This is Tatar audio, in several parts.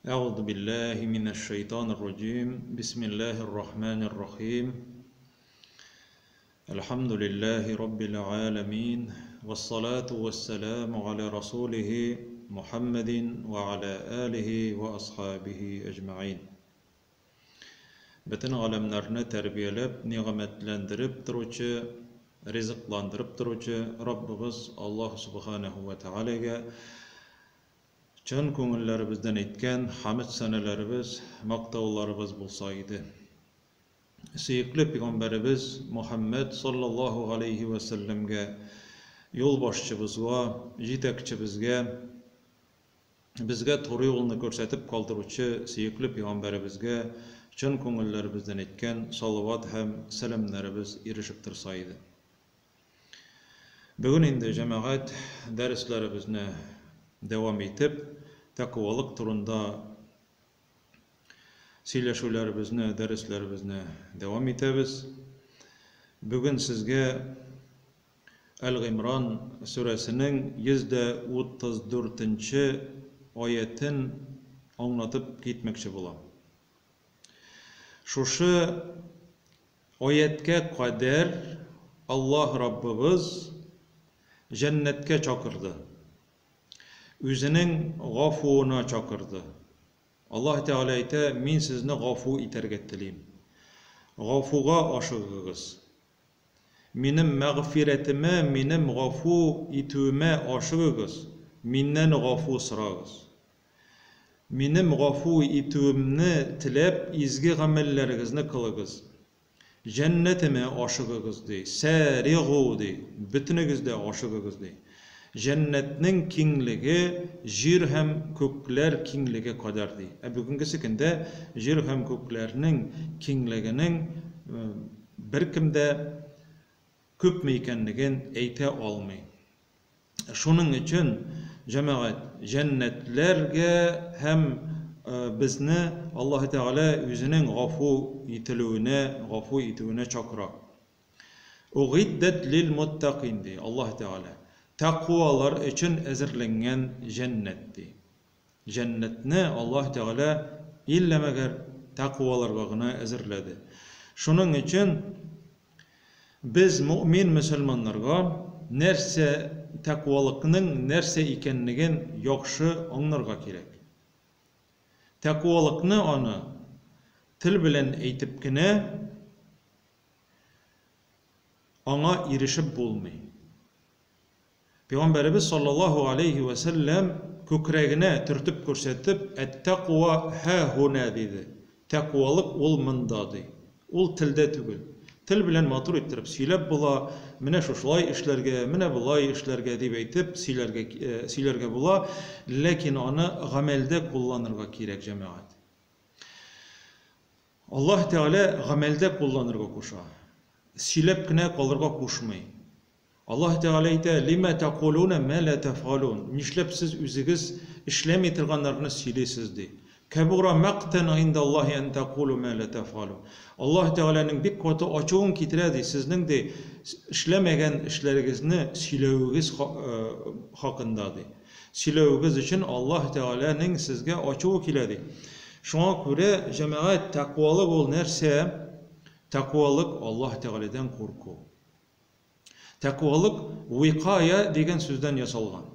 Әгъузу биллаһи минәш шайтанир раҗим. Бисмиллаһир рахманир рахим. Әлхәмдүлиллаһи раббил галәмин. Вассалату вассаламу аля расулихи Мухаммадин ва аля алихи ва асхабихи әҗмәгыйн. Бөтен галәмнәрне тәрбияләп, нигъмәтләндереп торучы, ризыкландырып торучы Раббыбыз Аллаһ Субханәһү вә Тәгаләгә чын күңелләребездән әйткән хәмед-сәнәләребез, мактауларыбыз булса иде. Сөекле пигамбәребез Мухәммәд саллаллаһу галәйһи вә сәлләмгә, юлбашчыбызга, җитәкчебезгә, безгә туры юлны күрсәтеп калдыручы сөекле пигамбәребезгә чын күңелләребездән әйткән салават һәм сәламнәребез ирешеп торса иде. Бүген инде, җәмәгать, дәресләребезне дәвам итеп, тәкъвалык турында сөйләшүләребезне, дәресләребезне дәвам итәбез. Бүген сезгә Әл-Гыймран сүрәсенең 134 нче аятен аңлатып китмәкче булам. Шушы Аятькә кадәр Аллаһ Раббыбыз җәннәткә чакырды. Үзенең гафуына чакырды. Аллаһ Тәгалә әйтә, Мин сезне гафу итәргә телим. Гафуга ашыгыгыз. Минем мәгъфирәтемә, минем гафу итүемә ашыгыгыз, миннән гафу сорагыз. Минем гафу итүемне теләп, изге гамәлләрегезне кылыгыз. Җәннәтемә ашыгыгыз, ди. Сәригу, ди. Бөтенегез дә ашыгыгыз, ди. Җәннәтнең киңлеге җир һәм күкләр киңлеге кадәр, ди. Ә бүгенгесе көндә җир һәм күкләрнең киңлегенең беркем дә күпме икәнлеген әйтә алмый. Шуның өчен, җәмәгать, җәннәтләргә һәм безне Аллаһы Тәгалә үзенең гафу ителүенә, гафу итүенә чакыра. Угыйддәт лил муттакин, ди Аллаһы Тәгалә. Тәкъвалар өчен әзерләнгән җәннәт, ди. Җәннәтне Аллаһ Тәгалә иллә мәгәр тәкъваларга гына әзерләде. Шуның өчен без мөэмин мөселманнарга нәрсә тәкъвалыкның нәрсә икәнлеген яхшы аңларга кирәк. Тәкъвалыкны аны тел белән әйтеп кенә аңа ирешеп булмый. Пәйгамбәребез саллаллаһу галәйһи вә сәлләм күкрәгенә төртеп күрсәтеп, Әт-тәкъва һа-һуна, диде. Тәкъвалык ул монда, ди. Ул телдә түгел. Тел белән матур иттереп сөйләп була, менә шушылай эшләргә, менә болай эшләргә дип әйтеп сөйләргә сөйләргә була, ләкин аны гамәлдә кулланырга кирәк, җәмәгать. Аллаһ Тәгалә гамәлдә кулланырга куша. Сөйләп кенә калырга кушмый. Аллаһ Тәгалә әйтә, Лимә тәкулүнә мә лә тәфгалүн, нишләп сез үзегез эшләми торганнарны сөйлисез, ди. Кәбура мәктән гыйндәллаһи ән тәкулү мә лә тәфгалүн. Аллаһ Тәгаләнең бик каты ачуын китерә, ди, сезнең, ди, эшләмәгән эшләрегезне сөйләвегез хакында, ди. Сөйләвегез өчен Аллаһ Тәгаләнең сезгә ачуы килә, ди. Шуңа күрә, җәмәгать, тәкъвалык ул нәрсә? Тәкъвалык, Аллаһ Тәгаләдән курку. Тәкъвалык викая дигән сүздән ясалган.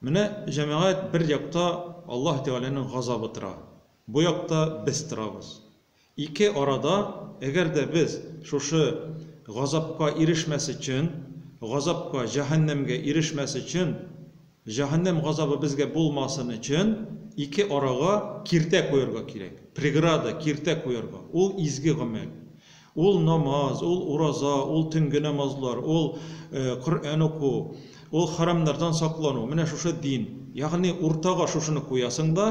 Менә, җәмәгать, бер якта Аллаһ Тәгаләнең газабы тора, бу якта без торабыз. Ике арада, әгәр дә без шушы газапка ирешмәс өчен, газапка, җәһәннәмгә ирешмәс өчен, җәһәннәм газабы безгә булмасын өчен, ике арага киртә куярга кирәк. Преграда, киртә куярга. Ул изге гамәл. Ул намаз, ул ураза, ул төнге намазлар, ул Коръән уку, ул хәрамнардан саклану, менә шушы дин. Ягъни уртага шушыны куясың да,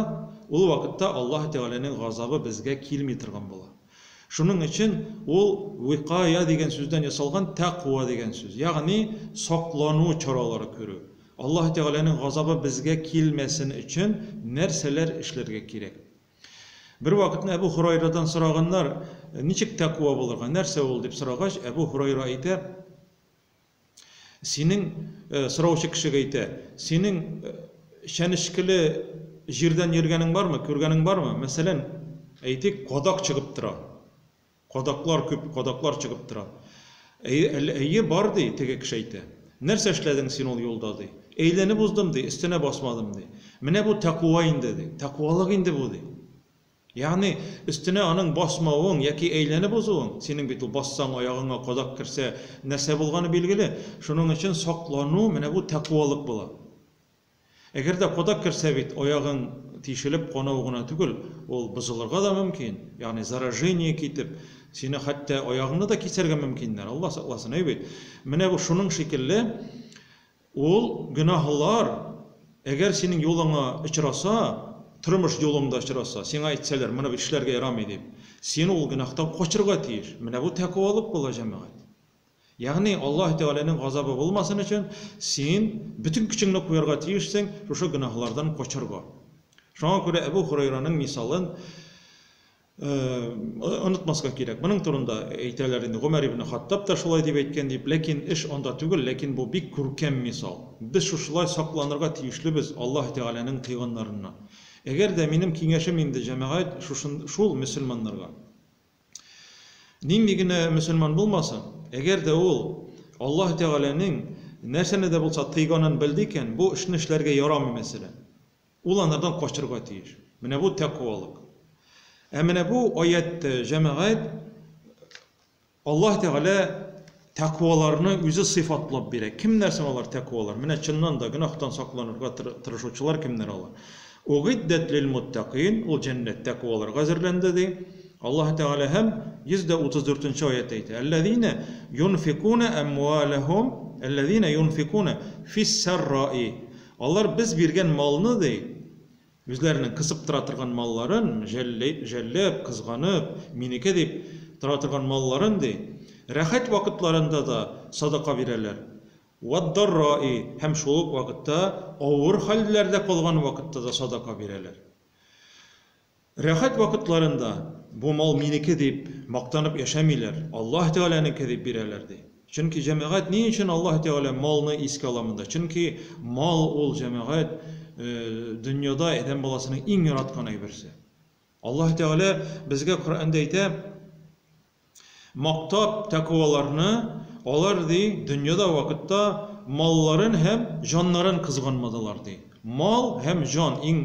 ул вакытта Аллаһ Тәгаләнең газабы безгә килми торган була. Шуның өчен ул викая дигән сүздән ясалган тәкъва дигән сүз, ягъни саклану чаралары күрү. Аллаһ Тәгаләнең газабы безгә килмәсен өчен нәрсәләр эшләргә кирәк? Бервакытны Әбү Һурайрадан сораганнар, ничек тәкъва булырга, нәрсә ул дип сорагач, Әбү Һурайра әйтә, синең, сораучы кешегә әйтә, синең чәнечкеле җирдән йөргәнең бармы, күргәнең бармы? Мәсәлән, әйтик, кадак чыгып тора. Кадаклар күп, кадаклар чыгып тора. Әйе, бар, ди, теге кеше әйтә. Нәрсә эшләдең син ул юлда, ди. Әйләнеп уздым, ди, өстенә басмадым, ди. Менә бу тәкъва инде, ди. Тәкъвалык инде бу, ди. Ягъни, өстенә аның басмавың яки әйләнеп узуың, синең бит ул бассаң аягыңа кадак керсә, нәрсә булганы билгеле. Шуның өчен саклану, менә бу тәкъвалык була. Әгәр дә кадак керсә бит, аягың тишелеп канау гына түгел, ул бозылырга да мөмкин, ягъни заражение китеп, сине хәтта аягыңны да кисәргә мөмкиннәр, Алла сакласын, әй бит. Менә бу шуның шикелле, ул гөнаһлар, әгәр синең юлыңа очраса, тормыш юлыңда очраса, сиңа әйтсәләр, моны бит эшләргә ярамый дип, син ул гөнаһтан качырга тиеш. Менә бу тәкъвалык була, җәмәгать. Ягъни Аллаһ Тәгаләнең газабы булмасын өчен син бөтен көчеңне куярга тиешсең шушы гөнаһлардан качарга. Шуңа күрә Әбу Хурайраның мисалын онытмаска кирәк. Моның турында әйтәләр инде, Гомәр ибн Хаттаб та шулай дип әйткән дип, ләкин эш анда түгел, ләкин бу бик күркәм мисал. Без шушылай сакланырга тиешлебез Аллаһ Тәгаләнең тыйганнарыннан. Әгәр дә минем киңәшем инде, җәмәгать, шушын, шул мөселманнарга. Нинди генә мөселман булмасын, әгәр дә ул Аллаһ Тәгаләнең нәрсәне дә булса тыйганын белде икән, бу эшне эшләргә ярамый, мәсәлән. Ул анардан качырга тиеш. Менә бу тәкъвалык. Ә менә бу аятьтә, җәмәгать, Аллаһ Тәгалә тәкъваларны үзе сыйфатлап бирә. Кемнәр соң алар тәкъвалар? Менә чыннан да гөнаһтан сакланырга тырышучылар кемнәр алар? Угыйддәт лил муттакин, ул җәннәт тәкъваларга әзерләнде ди. Аллаһ Тәгалә һәм 134 нче аятьтә әйтә: Әлләзинә юнфикуна әмваләһум, әлләзинә юнфикуна фиссарраи. Алар без биргән малны ди, Үзләренең кысып тора торган малларын, жәлләп, кызганып, минеке дип тора торган малларын, ди, рәхәт вакытларында да садака бирәләр. Вәд-дарраи, һәм шул ук вакытта авыр хәлләрдә калган вакытта да садака бирәләр. Рәхәт вакытларында бу мал минеке дип мактанып яшәмиләр, Аллаһ Тәгаләнеке дип бирәләр, ди. Чөнки, җәмәгать, ни өчен Аллаһ Тәгалә малны искә ала монда? Чөнки мал ул, җәмәгать, дөньяда адәм баласының иң яраткан әйберсе. Аллаһ Тәгалә безгә Коръәндә әйтә, Мактап тәкъваларны, алар, ди, дөньяда вакытта малларын һәм җаннарын кызганмадылар, ди. Мал һәм җан иң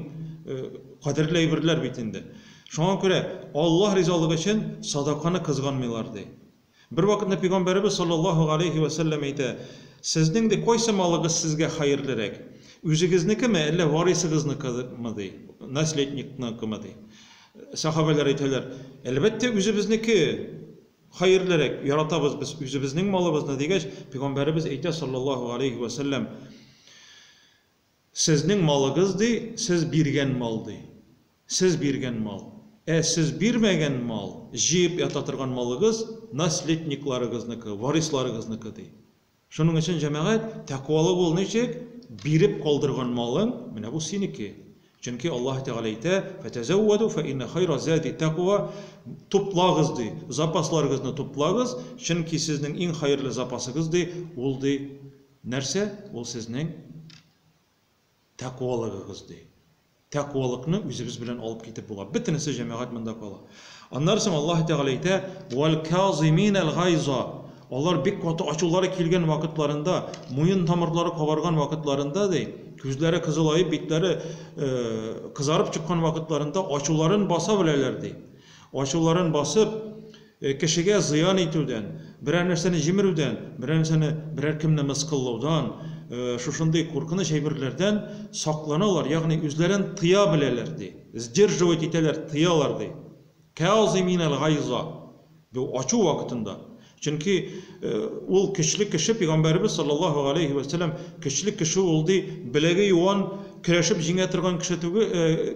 кадерле әйберләр бит инде. Шуңа күрә Аллаһ ризалыгы өчен садаканы кызганмыйлар, ди. Бервакытны пәйгамбәребез саллаллаһу галәйһи вә сәлләм әйтә, Сезнең, ди, кайсы малыгыз сезгә хәерлерәк? Үзегезнекеме, әллә варисыгызныкымы, ди, наследникныкымы, ди. Сәхабәләр әйтәләр, Әлбәттә, үзебезнеке хәерлерәк, яратабыз без үзебезнең малыбызны, дигәч, пәйгамбәребез әйтә, саллаллаһу галәйһи вә сәлләм, Сезнең малыгыз, ди, сез биргән мал, ди. Сез биргән мал. Ә сез бирмәгән мал, җыеп ята торган малыгыз, наследникларыгызныкы, варисларыгызныкы, ди. Шуның өчен, җәмәгать, тәкъвалы бул, ничек? Биреп калдырган малың, менә бу синеке. Чөнки Аллаһ Тәгалә әйтә, Фәтәзәүвәду фә иннә хайра зәди тәкъва, туплагыз, ди, запасларыгызны туплагыз, чөнки сезнең иң хәерле запасыгыз, ди, ул, ди, нәрсә? Ул сезнең тәкъвалыгыгыз, ди. Тәкъвалыкны үзебез белән алып китеп була. Бөтенесе җәмәгать монда кала. Аннары соң Аллаһ Тәгалә әйтә, Вәл казиминәл гайза. Алар бик каты ачулары килгән вакытларында, муен тамырлары кабарган вакытларында, ди, күзләре кызылаеп, битләре кызарып чыккан вакытларында ачуларын баса беләләр, ди. Ачуларын басып, Кешегә зыян итүдән, берәр нәрсәне җимерүдән, берәр нәрсәне, берәр кемне мыскыллаудан, шушындый куркыныч әйберләрдән сакланалар, ягъни үзләрен тыя беләләр, ди. Сдерживать итәләр, тыялар, ди. Кәазиминәл гайза. Бу ачу вакытында. Чөнки ул көчле кеше, пәйгамбәребез саллаллаһу галәйһи вә сәлләм, көчле кеше ул, ди, беләге юан, көрәшеп җиңә торган кеше түгел,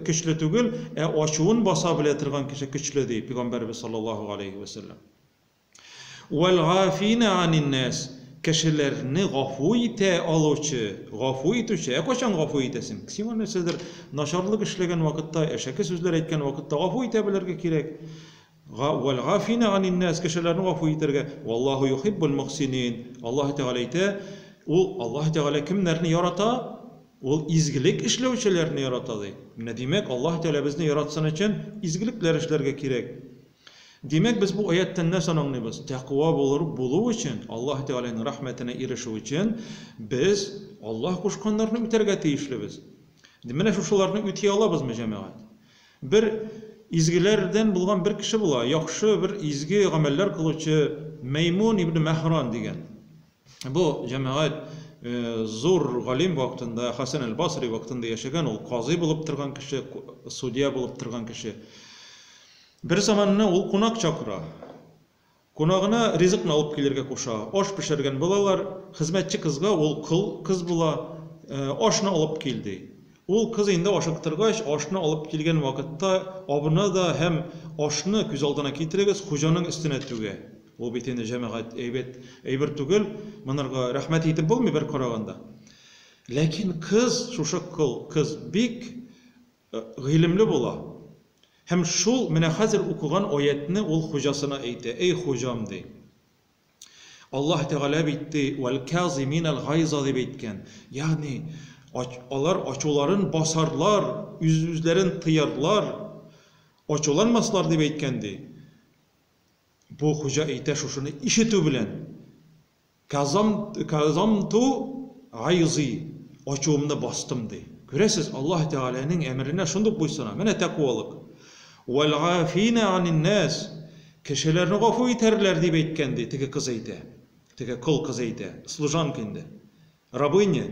көчле түгел, ә ачуын баса белә торган кеше көчле, ди пәйгамбәребез саллаллаһу галәйһи вә сәлләм. Вәл гафина анин нас, кешеләрне гафу итә алучы, гафу итүче. Ә кайчан гафу итәсең? Сиңа нәрсәдер начарлык эшләгән вакытта, әшәке сүзләр әйткән вакытта гафу итә белергә кирәк. Га вәл гафина анин нас, кешеләрне гафу итәргә. Валлаһу юхиббул мухсинин. Аллаһ Тәгалә әйтә, ул Аллаһ Тәгалә кемнәрне ярата? Ул изгелек эшләүчеләрне ярата, ди. Менә димәк, Аллаһ Тәгалә безне яратсын өчен изгелекләр эшләргә кирәк. Димәк, без бу аяттан нәрсәне аңлыйбыз? Тәкъва булыр булу өчен, Аллаһ Тәгаләнең рәхмәтенә ирешү өчен без Аллаһ кушканнарны үтәргә тиешлебез. Менә шушыларны үти алабызмы, җәмәгать? Бер изгеләрдән булган бер кеше була, яхшы бер изге гамәлләр кылучы Мәймун ибн Мәһран дигән. Бу җәмәгать зур галим вакытында, Хәсән әл-Басри вакытында яшәгән, ул казый булып торган кеше, судья булып торган кеше. Бер заманны ул кунак чакыра. Кунагына ризыкны алып килергә куша. Аш пешергән булалар, хезмәтче кызга, ул кол кыз була, ашны алып кил, ди. Ул кыз инде ашыктыргач, ашны алып килгән вакытта абына да һәм ашны, күз алдына китерегез, хуҗаның өстенә түгә. Ул бит инде, җәмәгать, әйбәт әйбер түгел, монарга рәхмәт әйтеп булмый бер караганда. Ләкин кыз, шушы кол кыз бик гыйлемле була. Һәм шул менә хәзер укыган аятьне ул хуҗасына әйтә, Әй хуҗам, ди. Аллаһ Тәгалә бит ди, Вәл-казиминәл гайза дип әйткән. Ягъни алар ачуларын басарлар, үз-үзләрен тыярлар, ачуланмаслар дип әйткән ди. Бу хуҗа әйтә шушыны ишетү белән, Казам, казамту гайзи, ачуымны бастым, ди. Күрәсез, Аллаһ Тәгаләнең әмеренә шундук буйсына. Менә тәкъвалык. Вәл гафина анин нас, кешеләрне гафу итәрләр, дип әйткән, ди, теге кыз әйтә. Теге кол кыз әйтә. Служанка инде. Рабыня.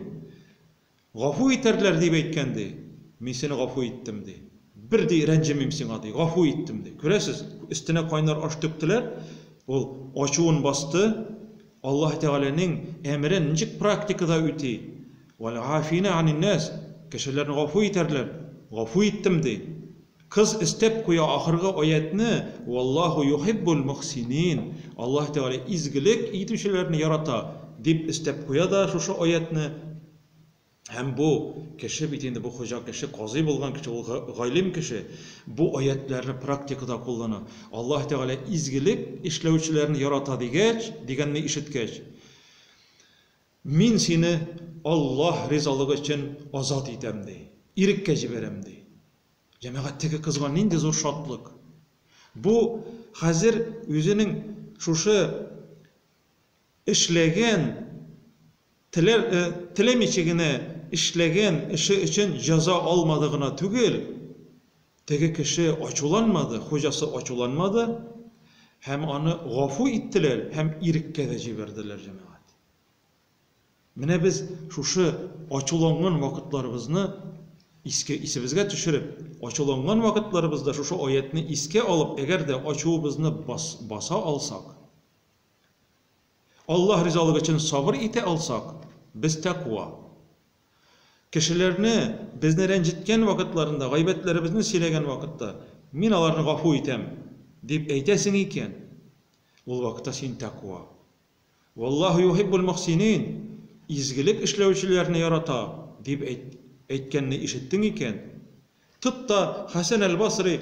Гафу итәрләр, дип әйткән, ди. Мин сине гафу иттем, ди. Бер, ди, рәнҗемим сиңа, ди, гафу иттем, ди. Күрәсез, өстенә кайнар аш түктеләр, ул ачуын басты. Аллаһ Тәгаләнең әмерен ничек практикада үти? Вәл гафина анин нас, кешеләрне гафу итәрләр, гафу иттем, ди. Кыз өстәп куя ахыргы аятьне, Валлаһу юхиббул мухсинин, Аллаһ Тәгалә изгелек итүчеләрне ярата, дип өстәп куя да шушы аятьне. Һәм бу кеше бит инде, бу хуҗа кеше, казый булган кеше, ул галим кеше, бу аятьләрне практикада куллана. Аллаһ Тәгалә изгелек эшләүчеләрне ярата дигәч, дигәнне ишеткәч, мин сине Аллаһ ризалыгы өчен азат итәм, ди. Иреккә җибәрәм, ди. Җәмәгать, теге кызга нинди зур шатлык. Бу хәзер үзенең шушы эшләгән Теләр, теләмичә генә эшләгән эше өчен җәза алмады гына түгел, теге кеше ачуланмады, хуҗасы ачуланмады һәм аны гафу иттеләр һәм иреккә дә җибәрделәр, җәмәгать. Менә без шушы ачуланган вакытларыбызны искә, исебезгә төшереп, ачуланган вакытларыбызда шушы аятьне искә алып, әгәр дә ачуыбызны бас, баса алсак, Аллаһ ризалыгы өчен сабыр итә алсак, без тәкъва. Кешеләрне безне рәнҗеткән вакытларында, гайбәтләребезне сөйләгән вакытта, мин аларны гафу итәм, дип әйтәсең икән, ул вакытта син тәкъва. Валлаһу юхиббул мухсинин, изгелек эшләүчеләрне ярата, дип әйткәнне ишеттең икән, тот та Хәсән әл-Басри,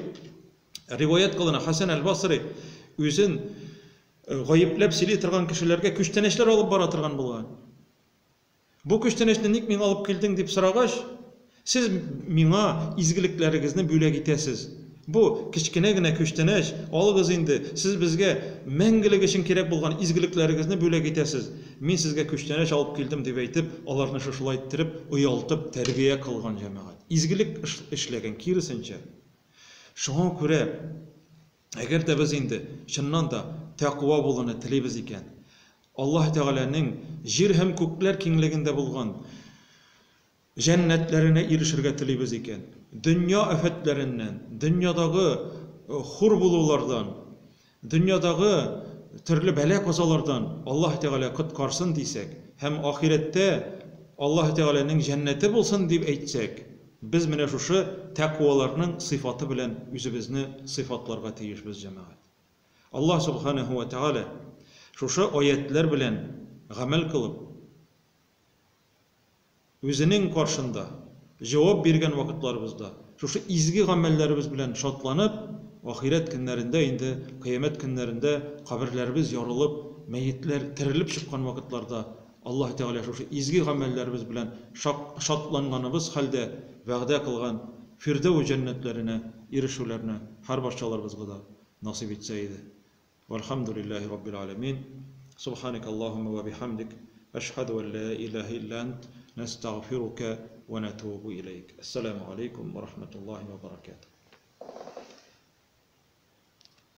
риваять кылына, Хәсән әл-Басри үзен Гаепләп сөйли торган кешеләргә күчтәнәчләр алып бара торган булган. Бу күчтәнәчне ник миңа алып килдең дип сорагач, сез миңа изгелекләрегезне бүләк итәсез. Бу кечкенә генә күчтәнәч, алыгыз инде, сез безгә мәңгелек өчен кирәк булган изгелекләрегезне бүләк итәсез. Мин сезгә күчтәнәч алып килдем дип әйтеп, аларны шушылай иттереп, оялтып, тәрбия кылган җәмәгать. Изгелек эшләгән, киресенчә. Шуңа күрә Әгәр дә без инде чыннан да тәкъва булуны телибез икән, Аллаһ Тәгаләнең җир һәм күкләр киңлегендә булган җәннәтләренә ирешергә телибез икән, дөнья афәтләреннән, дөньядагы хур булулардан, дөньядагы төрле бәла-казалардан Аллаһ Тәгалә коткарсын дисәк һәм ахирәттә Аллаһ Тәгаләнең җәннәте булсын дип әйтсәк, Без менә шушы тәкъваларның сыйфаты белән үзебезне сыйфатларга тиешбез, җәмәгать. Аллаһ Сүбхәнәһү вә Тәгалә шушы аятьләр белән гамәл кылып, Үзенең каршында җавап биргән вакытларыбызда шушы изге гамәлләребез белән шатланып, ахирәт көннәрендә инде, кыямәт көннәрендә каберләребез ярылып, мәетләр терелеп чыккан вакытларда Аллаһ Тәгалә шушы изге гамәлләребез белән шатланганыбыз хәлдә вәгъдә кылган Фирдәүс җәннәтләренә ирешүләрне һәрбарчаларыбызга да насыйп итсә иде. Вәлхәмдүлилләһи раббил галәмин. Субханакаллаһумма вә бихәмдик, әшһәдү ән лә илаһә илля ант, нәстәгъфирука вә нәтубу иләйк. Әссәламү галәйкүм вә рахматуллаһи вә бәрәкәтүһ.